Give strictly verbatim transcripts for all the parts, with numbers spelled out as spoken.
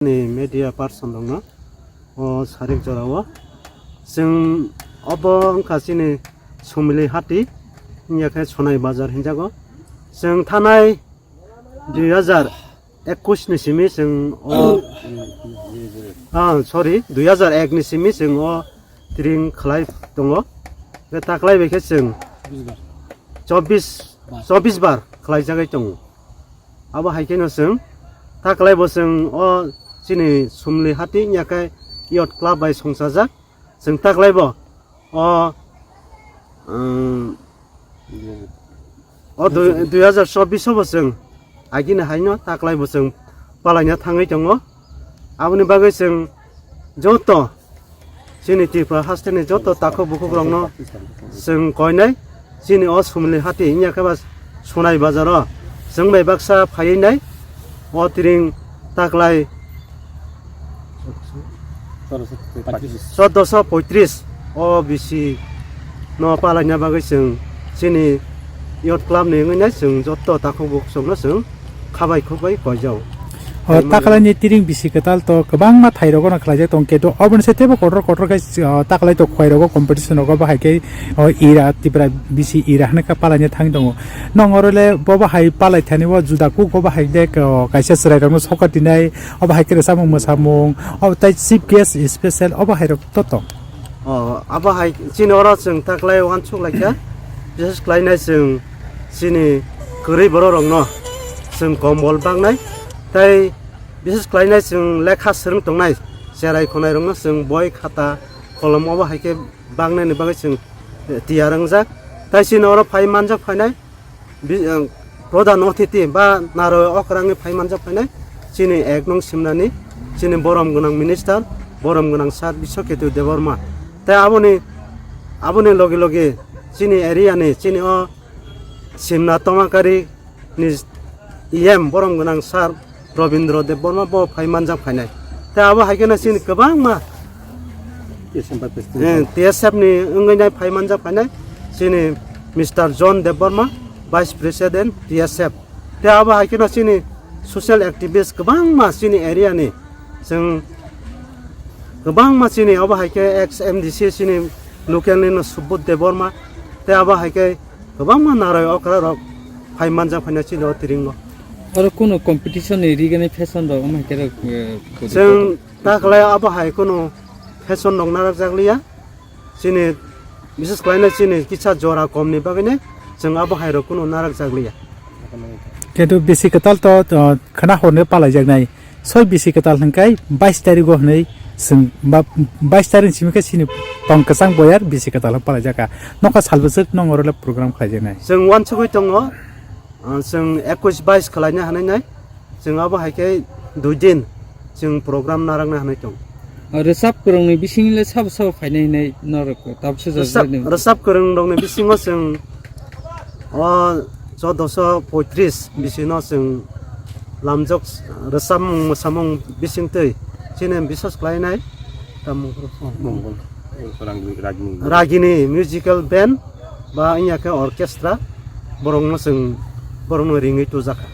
ni media person rokno o sarik jorao. Chwng obo wngkha chini Sumili Hati, wngya khe Sonai Bazar hinjago. Chwng thanai dui hajar ekush ni simi chwng o, ah, sorry, dui hajar ek ni simi chwng o tring khlai tongo. Khe taklai bai khe chwng chobbish, chobbish bar khlai jagwi tongo. Abo hai kheno chwng taklai bo chwng o chini Sumli Hati wngya khe Youth Club bai songchajak. Chwng taklai bo o, um, o dui, dui hajar chobbish o bo chwng agini haino taklai bo chwng palaina thangwi tongo. Aboni bagwi chwng joto chini Tripura hasteni joto takhuk bukhuk rokno chwng koinai chini o Sumli Hati wngya khe ba Sonai Bazar o chwng bai baksa phaiwi nai o tring taklai choddoso poitris o bisi no palaina bagwi chwng chini Youth Club ni wngwi nai chwng joto takhuk bukhuk rokno chwng khabai khukbai koijao. O taklai ni tring bisi kwtal to kwbangma thai rogo no khlaijak tong khe to oboni se tebo kotor kotor khe, o, taklai to khwai rogo competition rogo bahai khe, o, ira Tripura bisi ira hwnwi kha palaina thang tongo. Nong oro le bo bahai palai thani o juda kuk bo bahai de, o, kaisa chwrai rokno soka tinai. Obo hai khe rwchapmung mwsamung, obo tei chief guest special obo hai rok to tong. O, abo hai chini oro chwng taklai uansuk lai kha, bises khlainai chwng chini kwrwi borok rokno chwng kombol baknai, tei bises khlainai chwng lekha swrwng tongnai cherai khonai rokno chwng boi khata kolom obo hai khe baknai ni bagwi chwng tiyar wngjak, tei chini oro phai manjak phainai. Bi-, ang, prodhan othithi ba naroi okrangni phai manjak phainai chini ek nung simnani chini borom gwnang minister, borom gwnang sir Biswaketu Debbarma. Tei aboni, aboni logi logi chini area ni, chini o simna tomakari ni E M borom gwnang sir Robindra Debbarma bo phai manjak phainai. Tei abo hai kheno chini kwbangma, eh, T S F ni wngwi nai phai manjak phainai chini Mister John Debbarma, Vice President T S F. Tei abo hai kheno chini social activist kwbangma chini area ni, chwng kwbangma chini abo hai khe ex M D C chini local ni no Subodh Debbarma. Tei abo hai khe kwbangma naroi okra rok phai manjak phaina chini o tring o. Oro kuno competition ni rigani fashion rok omo hai khe rok, eh, Chwng taklai abo hai kuno fashion rok narakjak liya. Chini bises khlaina chini kisa jora kom ni bagwi ne chwng abo hai rok kuno narakjak liya. Kintu bisi kwtal to, to khwna hor ne palaijaknai. Soi bisi kwtal hwnkhe bais tarigo hwnwi chwng ba, bais tarik simi khe chini tong kwchang boyar bisi kwtal hwn palaijak kha. Nokha sal bwswk nong oro le program khlaijaknai. Chwng uansugwi tongo, ah, chwng ekush bais khlaina hwnwi nai. Chwng abo hai khe dui din chwng program narakna hwnwi tong. Ah, rwchap kwrwngni bisingni le sabo sabo phainai hwnwi norok tabuk sujak Rwchap, rwchap kwrwng rokni bisingo chwng o choddoso poitris bisino chwng lamjak rwchapmung mwsamung bisingtwi chini biswas khlainai tamo Mongol, Ragini, Ragini. Ragini musical band ba wngya khe orchestra borokno chwng borokno ringwi tujakha.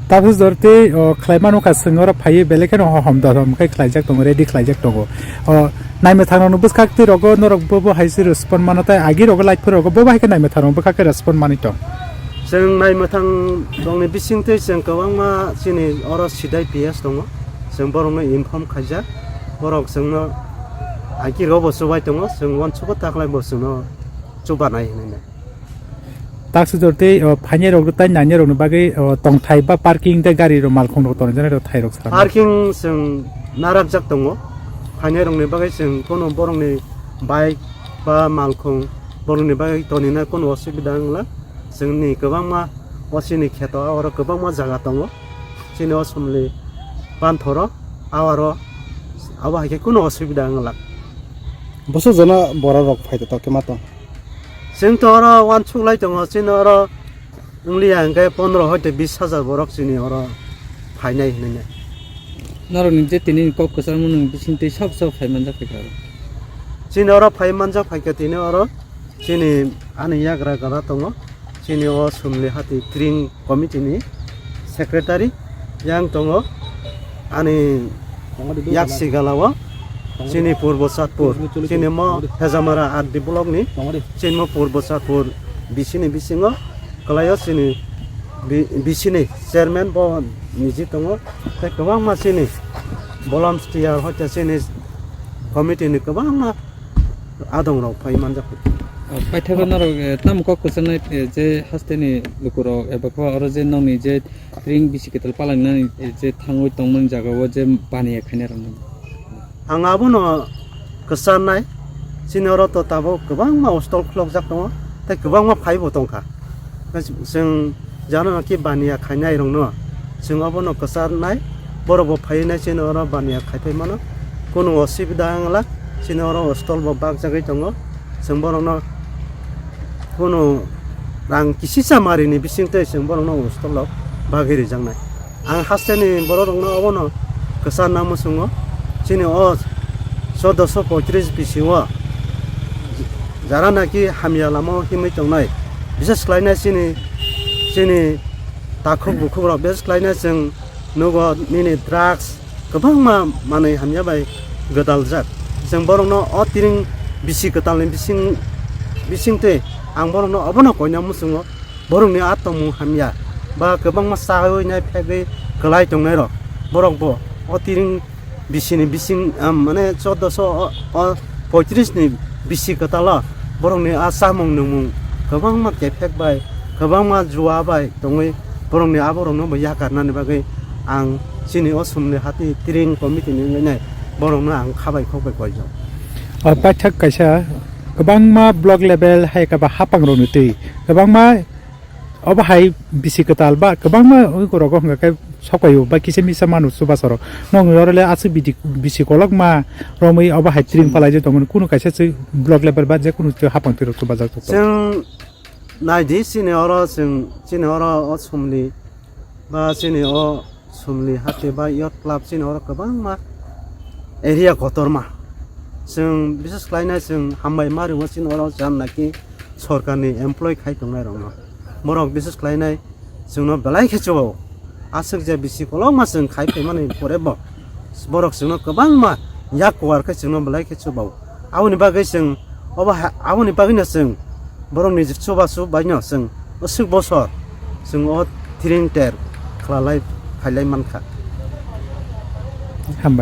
Tabuk jor tei, o, khlai mano kha chwng oro phaiwi belai kheno hohom dohom khe khlaijak tongo, ready khlaijak tongo. O, naimwthang rokno bwskak twi rogo norok bo, bo hai se respond mano, tai agi rogo light phuru rogo bo, bo hai khe naimwthang rok bwkha khe respond manwi tong. Chwng naimwthang rokni bisingtwi chwng kwbangma chini oro sidai P S tongo. Chwng borokno inform khaijak. Borok chwngno agi rogo bo chubai tongo. Chwng uansugo taklai bo chwngno chubanai hinwi. Taksujor tei, o, phainai rok tei nainai rokni bagwi, o, tongthai ba parking tei gari rok malkhung rok tonjani rok thai rok saka. Parking chwng narakjak tongo. Phainai rokni bagwi chwng kono borokni bike ba malkhung borokni bagwi tonina kono osubida wngla. Chwngni kwbangma o chini kheto oro kwbangma jaga tongo. Chini o somli panthoro awaro abo hai khe kono osubida wngla. Bwswk jona borok rok phai tongkhe ma tong. Chwng to oro uansuk lai tongo, chini oro wng liya hwnkhe pondro hoite bis hajar borok chini oro phainai hinwi nai. Norokni je tini kok kwchangma nwng bising twi sabo sabo phai manjak kha oro. Chini oro phai manjak phaikha tini oro chini ani yagra gana tongo, chini o Sumli Hati Tring Committee ni secretary yang tongo. Ani yak sigalao chini Purbo Satpur, chini mo Hejamara R D block ni, chini mo Purbo Satpur bisini bisingo kwlaio chini bi-, bisini chairman bo niji tongo, tei kwbangma chini volunteer hoite chini committee ni kwbangma adong rok phai manjak. Paithago norok, eh, tamo kok kwchangnai, eh, je hasteni lukurok eba khe oro je nokni je tring bisi kwtal palainani, eh, je thangwi tongmani jagao je baniya khainai rokno. Ang abono kwcharnai, chini oro to tabuk kwbangma hostel khulokjak tongo, tei kwbangma phaibo tongkha. Chwng jano naki baniya khainai rokno, chwng abono kwcharnai, borok bo phaiwi nai chini oro baniya khaipai mano, kunu osubida wngla, chini oro hostel bo bakjagwi tongo, chwng borokno kunu rang kisisa marini bisingtwi chwng borokno hostel o bagwi rijaknai. Ang hasteni borok rokno obono kwcharna muchungo, chini o chaudoso poitris bisio jara naki hamya lama o himwi tongnai, bises khlainai chini, chini takhuk bukhuk rok, bises khlainai chwng nugo nini drugs kwbangma manwi hamya bai gwdaljak. Chwng borokno o tring bisi kwtalni bising, bisingtwi ang borokno obono koina muchungo. Borokni a tongmung hamya ba kwbangma chawi nai phegwi kwlai tongnai rok, borok bo o tring bisini bising, ah, mane chaudoso o, o poitris ni bisi kwtal o borokni a chamung nwngmung kwbangma kephek bai, kwbangma jua bai tongwi borokni aborokno bo yakarnani bagwi ang chini o sumni hati tring committee ni wngwi nai borokno ang khabai khokbai koijak. O paithak kaisa kwbangma block level hai khe ba hapang rokni twi kwbangma obo hai bisi kwtal ba kwbangma ui korogo hwnga khe sokphaio ba kisa misa manu chubasarok. Nokni oro le aswk bidi-, bisi kolokma romwi obo hai tring phalai je tongmani kunu kaisa se block level ba je kunu se hapang twi rok chubajak tong. Chwng naidi chini oro chwng, chini oro o sumli ba chini o sumli hati ba youth club chini oro kwbangma area kotorma. Chwng bises khlainai chwng hambai ma ringo chini oro jam naki sorkarni employee khai tongnai rokno. Borok bises khlainai chwngno belai khe chubago. Aswk je bisi kolokma chwng khai phaimani pore bo borok chwngno kwbangma yak kuar khe chwngno belai khe chubago. Aboni bagwi chwng obo ha-, aboni bagwino chwng borokni chubachu baino chwng aswk bosor chwng o tring ter khwlalai khailai mankha. Hambai.